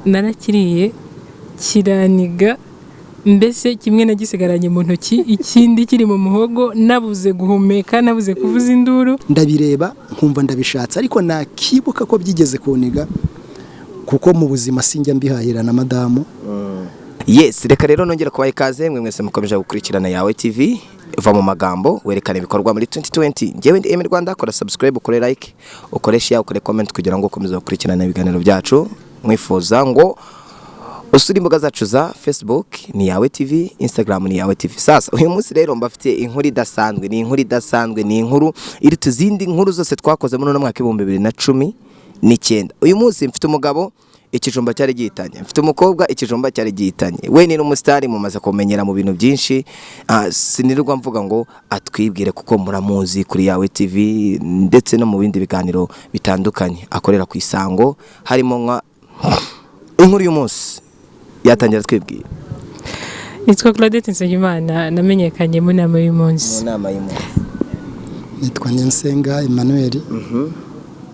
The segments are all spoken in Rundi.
Narakiriye kiraniga, mbese kimwe nagisigaranye mu ntoki, ikindi kiri mu muhogo, nabuze guhumeka, nabuze kuvuza induru. Ndabireba nkumva ndabishatse, ariko nakibuka ko byigeze kuniga, kuko mu buzima sinjya mbihahira na madamu. Yes, reka rero nongera kubaha ikaze mwe mwese mukomeje gukurikirana Yawe TV. Va mu magambo, werekana ibikorwa muri 2020. Njyewe ndi Emi Rwanda. Kora subscribe, ukore like, ukore share, ukore comment kugira ngo ukomeze gukurikirana ibiganiro byacu. Mwifuza ngo usure imbuga zacu za Facebook ni Yawe TV, Instagram ni Yawe TV. Sasa uyu munsi rero mbafitiye inkuru idasanzwe, ni inkuru idasanzwe, ni inkuru iruta izindi nkuru zose twakoze muri uno mwaka 2019. Uyu munsi mfite umugabo ikijumba cyari gihitanye, mfite umukobwa ikijumba cyari gihitanye. We ni n'umusitari mumaze kumenyera mu bintu byinshi. Sinirwa mvuga ngo atwibwire kuko muramuzi kuri Yawe TV ndetse no mu bindi biganiro bitandukanye akorera ku Isango, harimo nka inkuru y'umunsi. Yatangira twibwira. Nitwa Claudette Nsengimana, namenyekanye mu nama y'umunsi. Mu nama y'umunsi. Nitwa Niyonsenga Emmanuel,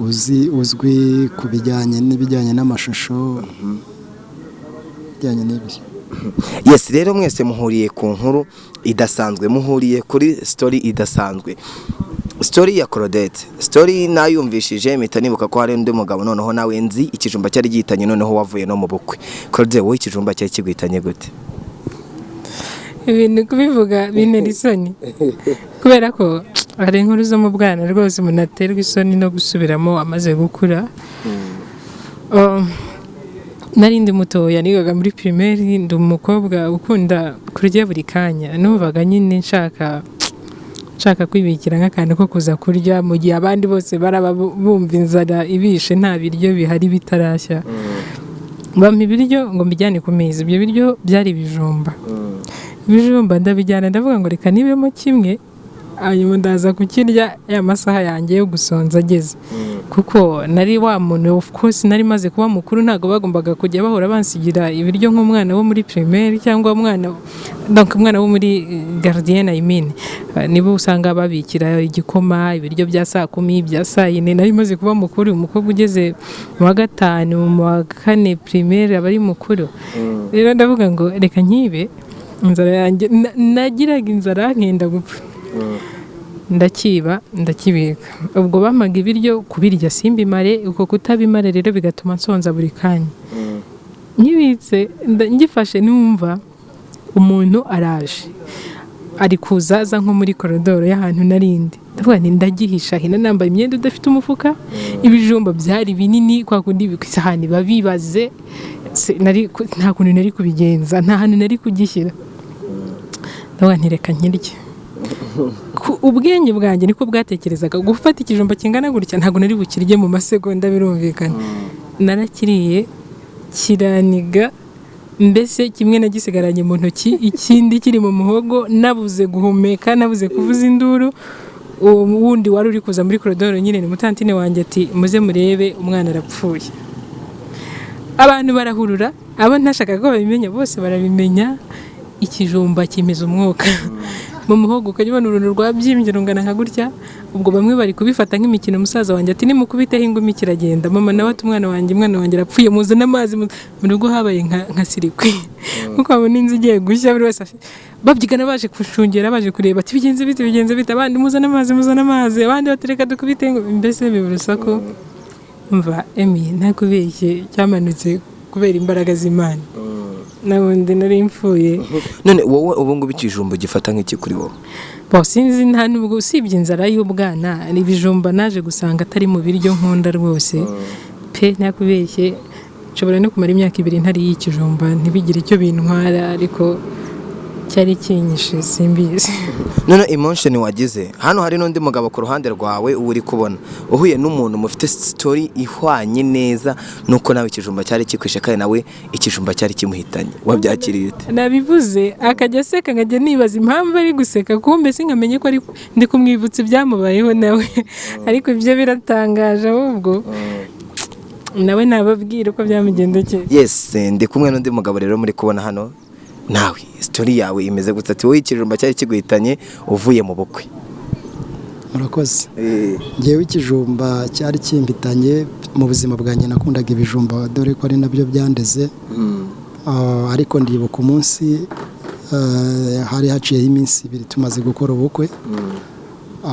uzi uzwi ku bijyanye n'ibijyanye n'amashusho, bijyanye n'ibyo. Yes, rero mwese muhuriye ku nkuru idasanzwe, muhuriye kuri story idasanzwe, story ya Claudette. Story nayumvishije mpita nibuka ko hari undi mugabo noneho nawe nzi ikijumba cyari gihitanye, noneho wavuye no mu bukwe. Claudette, wowe ikijumba cyari kiguhitanye gute? Ibintu kubivuga bintera isoni, kubera ko hari inkuru zo mu bwana rwose umuntu aterwa isoni no gusubiramo amaze gukura. Nari ndi mutoya, nigaga muri primaire, ndi umukobwa ukunda kurya buri kanya. Numvaga nyine nshaka kwibikira nk'akantu ko kuza kurya mu gihe abandi bose baraba bumva inzara ibishe, nta biryo bihari, bitarashya. Bampa ibiryo ngo mbijyane ku meza. Ibyo biryo byari ibijumba. Ibijumba ndabijyana, ndavuga ngo reka nibemo kimwe, hanyuma ndaza kukirya ya masaha yanjye yo gusonza ageze, kuko nari wa muntu, of course nari maze kuba mukuru, ntabwo bagombaga kujya bahora bansigira ibiryo nk'umwana wo muri primaire cyangwa umwana, donc umwana wo muri gardienne, I mean. Nibo usanga babikira igikoma, ibiryo bya saa 10, bya saa 4. Nari maze kuba mukuru. Umukobwa ugeze mu wa gatanu, mu wa kane primaire aba ari mukuru. Rero ndavuga ngo reka nkibe inzara yanjye. Nagiraga inzara nkenda gupfa, ndakiba, ndakibika. Ubwo bampaga ibiryo kubirya simbimare, uko kutabimara rero bigatuma nsonza buri kanya. Nkibitse, ngifashe, numva umuntu araje, ari kuza aza nko muri koridoro y'ahantu narindi. Ndavuga nti ndagihisha hino, nambaye imyenda idafite umufuka. Ibijumba byari binini, kwa kundi ku isahani babibaze. Nta kuntu nari kubigenza, nta hantu nari kugishyira. Ndavuga nti reka nkirye. Ubwenge bwanjye niko bwatekerezaga, gufata ikijumba kingana gutya ntabwo nari bukirye mu masegonda, birumvikana. Narakiriye kiraniga, mbese kimwe nagisigaranye mu ntoki, ikindi kiri mu muhogo, nabuze guhumeka, nabuze kuvuza induru. Uwo wundi wari uri kuza muri koridoro nyine ni mutantine wanjye, ati muze murebe umwana arapfuye. Abantu barahurura, abo ntashakaga ko babimenya bose barabimenya. Ikijumba kimeza umwuka mu muhogo, ukajya ubona uruntu rwabyimbye rungana nka gutya. Ubwo bamwe bari kubifata nk'imikino. Musaza wanjye ati nimukubiteho ingumi kiragenda. Mama nawe ati umwana wanjye, umwana wanjye arapfuye, muzane amazi. Mu rugo habaye nka sirikwi, kuko babona inzu igiye gushya. Buri wese babyigana baje gushungera, baje kureba, ati bigenze bite, bigenze bite? Abandi muzane amazi, muzane amazi, abandi batereka dukubite ingumi, mbese biba urusaku. Mva Emi, ntakubeshye, cyamanutse kubera imbaraga z'Imana, nabundi nari mfuye. None wowe ubu ngubu ikijumba gifata nk'iki kuri wowe? Bo sinzi, nta nubwo, usibye inzara y'ubwana, ibijumba naje gusanga atari mu biryo nkunda rwose pe. Ntakubeshye, nshobora no kumara imyaka 2 ntariye ikijumba ntibigire icyo bintwara, ariko cyari kinyishe, simbizi. None emotion wagize, hano hari n'undi mugabo ku ruhande rwawe uba uri kubona uhuye n'umuntu mufite story ihwanye neza nuko nawe ikijumba cyari kikwishe kandi nawe ikijumba cyari kimuhitanye, wabyakiriye ute? Nabivuze akajya aseka, nkajya nibaza impamvu ari guseka, kumbe sinkamenye ko ari ndi kumwibutsa ibyamubayeho nawe. Ariko ibyo biratangaje, ahubwo nawe nababwira uko byamugendekeye. Yes, ndi kumwe n'undi mugabo rero muri kubona hano. Nawe story yawe imeze gute? Ati wowe ikijumba cyari kiguhitanye uvuye mu bukwe. Murakoze. Ngewe ikijumba cyari kimpitanye. Mu buzima bwanjye nakundaga ibijumba, dore ko ari nabyo byandeze. Ariko ndibuka umunsi, hari haciyeho iminsi 2 tumaze gukora ubukwe.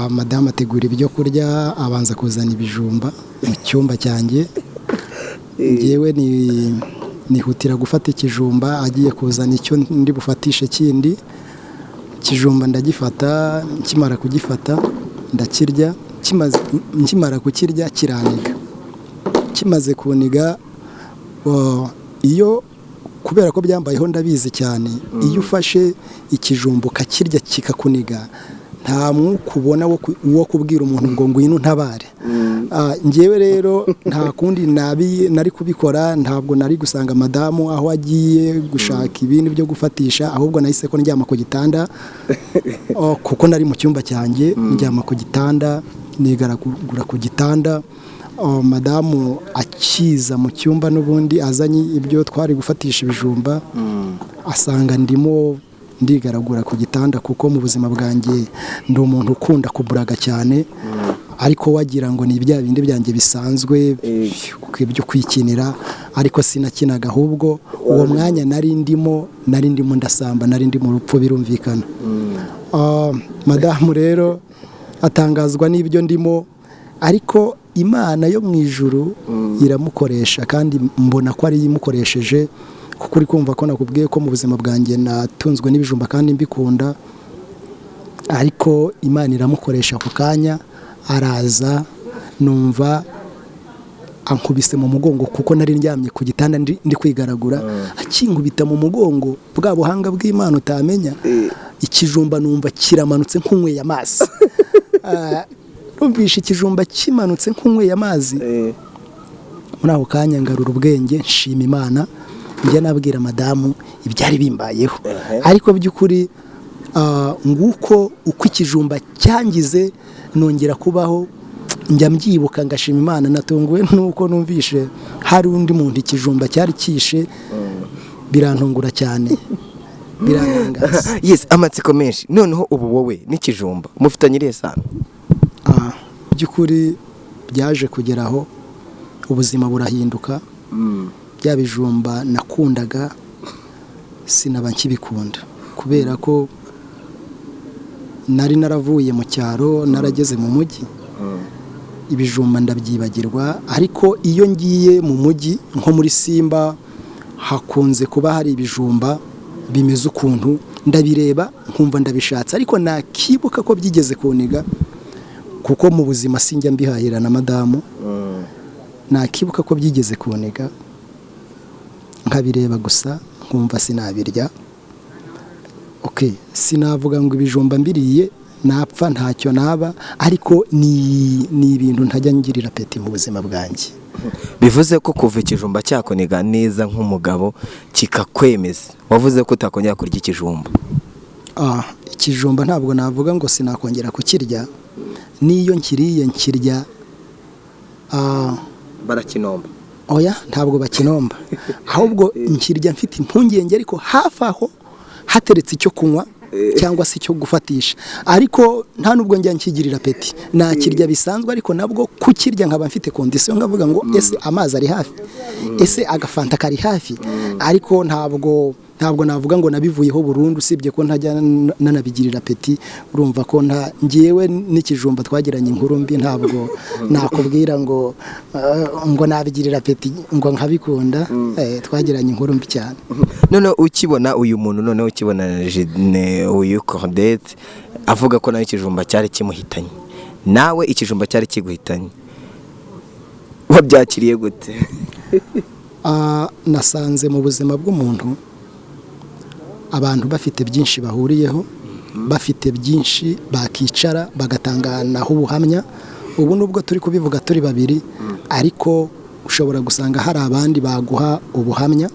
Madamu ategura ibyo kurya, abanza kuzana ibijumba mu cyumba cyanjye. Njyewe nihutira gufata ikijumba, agiye kuzana icyo ndi bufatishe kindi kijumba, ndagifata. Nkimara kugifata ndakirya, nkimara kukirya kiraniga. Kimaze kuniga, iyo kubera ko byambayeho ndabizi cyane, iyo ufashe ikijumba ukakirya kikakuniga, nta mwuka ubona wo kubwira umuntu ngo ngwino untabare. Njyewe rero nta kundi nari kubikora, ntabwo nari gusanga madamu aho agiye gushaka ibindi byo gufatisha, ahubwo nahise ko ndyama ku gitanda, kuko nari mu cyumba cyanjye, ndyama ku gitanda, nigaragura ku gitanda. Madamu akiza mu cyumba n'ubundi azanye ibyo twari gufatisha ibijumba, asanga ndimo ndigaragura ku gitanda, kuko mu buzima bwanjye ndi umuntu ukunda kuburaga cyane, ariko wagira ngo ni bya bindi byanjye bisanzwe byo kwikinira, ariko sinakinaga, ahubwo uwo mwanya nari ndimo ndasamba, nari ndi mu rupfu, birumvikana. Madamu rero atangazwa n'ibyo ndimo, ariko Imana yo mu ijuru iramukoresha, kandi mbona ko ari imukoresheje, kuko uri kumva ko nakubwiye ko mu buzima bwanjye natunzwe n'ibijumba kandi mbikunda, ariko Imana iramukoresha. Ako kanya araza, numva ankubise mu mugongo, kuko nari ndyamye ku gitanda ndi kwigaragura, akinkubita mu mugongo, bwa buhanga bw'Imana utamenya, ikijumba numva kiramanutse nk'unyweye amazi. Numvishe ikijumba kimanutse nk'unyweye amazi, muri ako kanya ngarura ubwenge, nshima Imana, njya nabwira madamu ibyari bimbayeho. Ariko by'ukuri nguko uko ikijumba cyangize, nongera kubaho, njya mbyibuka ngashima Imana. Natunguwe nuko numvishe hari undi muntu ikijumba cyari kishe, birantungura cyane, birantangaza. Yes, amatsiko menshi. Noneho ubu wowe n'ikijumba mufitanye irihe sano? By'ukuri byaje kugeraho ubuzima burahinduka, bya bijumba nakundaga sinaba nkibikunda, kubera ko nari naravuye mu cyaro narageze mu mujyi, ibijumba ndabyibagirwa. Ariko iyo ngiye mu mujyi nko muri Simba, hakunze kuba hari ibijumba bimeze ukuntu, ndabireba nkumva ndabishatse, ariko nakibuka ko byigeze kuniga, kuko mu buzima sinjya mbihahira na madamu, nakibuka ko byigeze kuniga nkabireba gusa nkumva sinabirya. Okay, sinavuga ngo ibijumba mbiriye napfa, ntacyo naba, ariko ni ibintu ntajya ngirira peti mu buzima bwanjye. Bivuze ko kuva ikijumba cyakuniga neza nk'umugabo kikakwemeza, wavuze ko utakongera kurya ikijumba? Ikijumba ntabwo navuga ngo sinakongera kukirya, n'iyo nkiriye nkirya barakinomba? Oya, ntabwo bakinomba, ahubwo nkirya mfite impungenge, ariko hafi aho hateretse icyo kunywa cyangwa se icyo gufatisha, ariko nta nubwo njya nkigirira peti, nakirya bisanzwe, ariko nabwo kukirya nkaba mfite kondisiyo, nkavuga ngo ese amazi ari hafi, ese agafanta kari hafi, ariko ntabwo navuga ngo nabivuyeho burundu, usibye ko ntajya nanabigirira peti. Urumva ko ngewe n'ikijumba twagiranye inkuru mbi, ntabwo nakubwira ngo ngo nabigirira peti ngo nkabikunda, twagiranye inkuru mbi cyane. Noneho ukibona uyu muntu, noneho ukibona uyu Claudette avuga ko nawe ikijumba cyari kimuhitanye, nawe ikijumba cyari kiguhitanye, wabyakiriye gute? Nasanze mu buzima bw'umuntu abantu bafite byinshi bahuriyeho, bafite byinshi bakicara bagatanganaho ubuhamya. Ubu nubwo turi kubivuga turi babiri, ariko ushobora gusanga hari abandi baguha ubuhamya,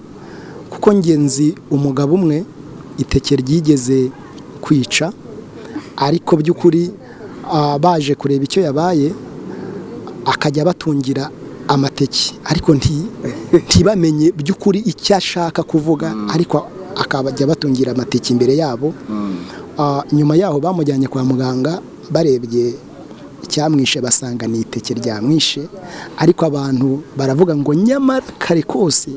kuko ngenzi umugabo umwe iteke ryigeze kwica, ariko by'ukuri baje kureba icyo yabaye, akajya batungira amateke, ariko ntibamenye by'ukuri icyo ashaka kuvuga, ariko akabajya batungira amateke imbere yabo. Nyuma yaho bamujyanye kwa muganga, barebye Icyamwishe basanga ni iteke ryamwishe, ariko abantu baravuga ngo nyamara kare kose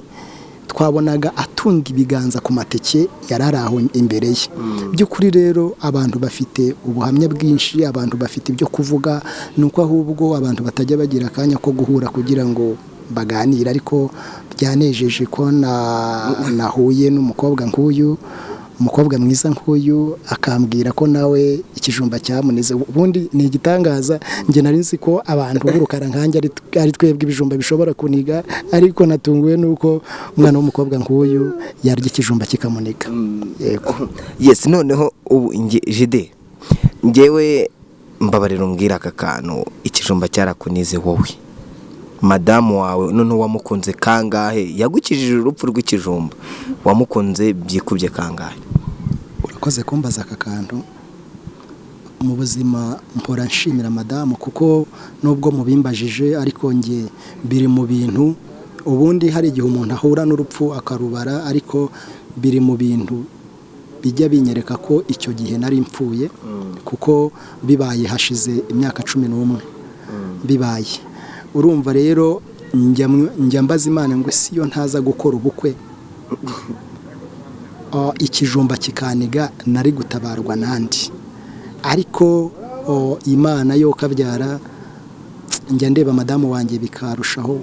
twabonaga atunga ibiganza ku mateke yari ari aho imbere ye. By'ukuri rero abantu bafite ubuhamya bwinshi, abantu bafite ibyo kuvuga, ni uko ahubwo abantu batajya bagira akanya ko guhura kugira ngo baganire. Ariko byanejeje ko nahuye n'umukobwa nk'uyu, umukobwa mwiza nk'uyu, akambwira ko nawe ikijumba cyamunize. Ubundi ni igitangaza, njye nari nzi ko abantu b'urukara nkanjye ari twebwe ibijumba bishobora kuniga, ariko natunguwe n'uko umwana w'umukobwa nk'uyu yarya ikijumba kikamuniga. Yego. Yes, noneho ubu jide ngewe mbabarira umbwira aka kantu, ikijumba cyarakunize wowe, madamu wawe noneho wamukunze kangahe? Yagukijije urupfu rw'ikijumba, wamukunze byikubye kangahe? Urakoze kumbaza aka kantu. Mu buzima mpora nshimira madamu, kuko nubwo mubimbajije ariko nge biri mu bintu, ubundi hari igihe umuntu ahura n'urupfu akarubara, ariko biri mu bintu bijya binyereka ko icyo gihe nari mpfuye, kuko bibaye hashize imyaka 11 bibaye. Urumva rero njya mbaza Imana ngo si yo ntaza gukora ubukwe ikijumba kikaniga nari gutabarwa nandi, ariko Imana yo kabyara, njya ndeba madamu wanjye bikarushaho,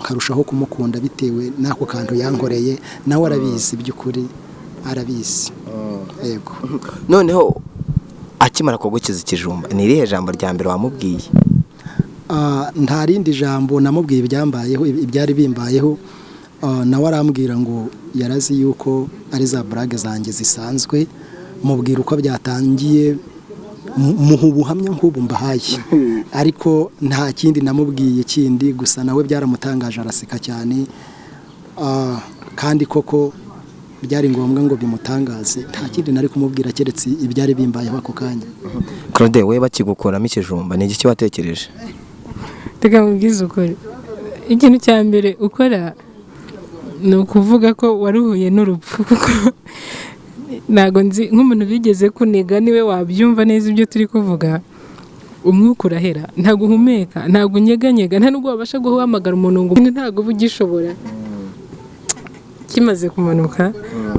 nkarushaho kumukunda bitewe n'ako kantu yankoreye, nawe arabizi, by'ukuri arabizi. Yego. Noneho akimara kugukiza ikijumba, ni irihe jambo rya mbere wamubwiye? Nta rindi jambo namubwiye, ibyambayeho, ibyari bimbayeho. Nawe arambwira ngo yarazi yuko ari za burage zanjye zisanzwe. Mubwira uko byatangiye, muha ubuhamya nk'ubu mbahaye, ariko nta kindi namubwiye kindi, gusa nawe byaramutangaje araseka cyane. Kandi koko byari ngombwa ngo bimutangaze, nta kindi nari kumubwira keretse ibyari bimbayeho ako kanya. Claude, we bakigukuramo ikijumba ni igiki watekereje? Reka mubwize ukuri, ikintu cya mbere ukora ni ukuvuga ko waruhuye n'urupfu, kuko ntabwo nzi nk'umuntu bigeze kuniga niwe wabyumva neza ibyo turi kuvuga. Umwuka urahera, ntabwo uhumeka, ntabwo unyeganyega, nta nubwo wabasha guhamagara umuntu ngo ntabwo uba ugishobora. Kimaze kumanuka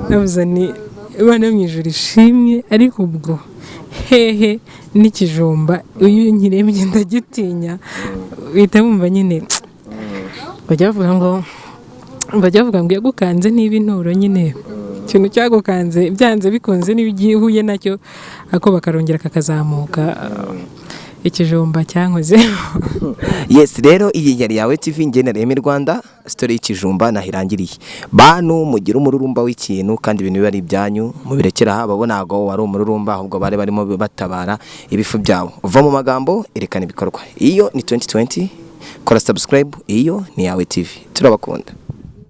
navuze ni Imana yo mu ijuru ishimwe, ariko ubwo hehe n'ikijumba, iyo nkirebye ndagitinya, uhita wumva nyine bajya bavuga ngo yagukanze niba inturo nyine, ikintu cyagukanze byanze bikunze niba ugiye uhuye nacyo ako bakarongera kakazamuka. Ikijumba cyankoze. Yes, rero iyi yari Yawe TV, njye na Remy Rwanda, story y'ikijumba nahirangiriye. Bantu mugira umururumba w'ikintu kandi ibintu biba ari ibyanyu, mubirekera aha, babo ntago wari umururumba, ahubwo bari barimo batabara ibifu byabo. Uva mu magambo erekana ibikorwa. Iyo ni 2020, kora subscribe, iyo ni Yawe TV. Turabakunda.